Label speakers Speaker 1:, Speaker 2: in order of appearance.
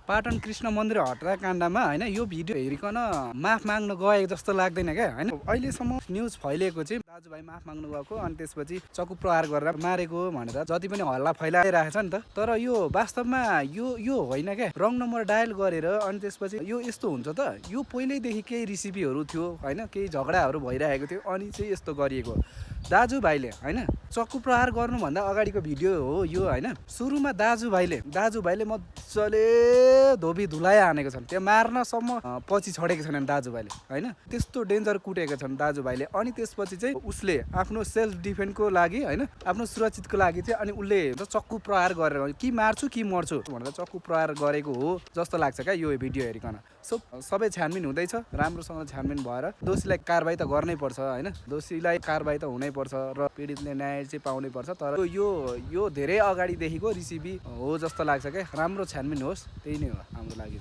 Speaker 1: पाटन कृष्ण मन्दिर हत्याकाण्डमा हैन यो भिडियो हेरिकन माफ माग्न गएको जस्तो लाग्दैन क्या हैन। अहिलेसम्म न्युज फैलिएको चाहिँ दाजुभाइ माफ माग्नु गएको अनि त्यसपछि चक्कु प्रहार गरेर मारेको भनेर जति पनि हल्ला फैलाइरहेको छ नि त। तर यो वास्तवमा यो होइन क्या। रङ नम्बर डायल गरेर अनि त्यसपछि यो यस्तो हुन्छ त। यो पहिल्यैदेखि केही रेसिपीहरू थियो हैन, केही झगडाहरू भइरहेको थियो अनि चाहिँ यस्तो गरिएको दाजुभाइले हैन। चक्कु प्रहार गर्नुभन्दा अगाडिको भिडियो हो यो हैन। सुरुमा दाजुभाइले मजाले धोबी धुलाइ हानेको छन्, त्यो मार्नसम्म पछि छोडेको छैनन् दाजुभाइले हैन। त्यस्तो डेन्जर कुटेको छन् दाजुभाइले। अनि त्यसपछि चाहिँ उसले आफ्नो सेल्फ डिफेन्सको लागि हैन, आफ्नो सुरक्षितको लागि चाहिँ अनि उसले चक्कु प्रहार गरेर कि मार्छु कि मर्छु भनेर चक्कु प्रहार गरेको हो जस्तो लाग्छ क्या यो भिडियो हेरिकन। सो सबै छानबिन हुँदैछ, राम्रोसँग छानबिन भएर दोषीलाई कारबाही त गर्नै पर्छ हैन। दोषीलाई कारबाही त हुनै पर्छ र पीडितले न्याय चाहिँ पाउनै पर्छ। तर यो धेरै अगाडिदेखिको रेसिपी हो जस्तो लाग्छ क्या। राम्रो छानबिन होस्, त्यही नै हो हाम्रो लागि।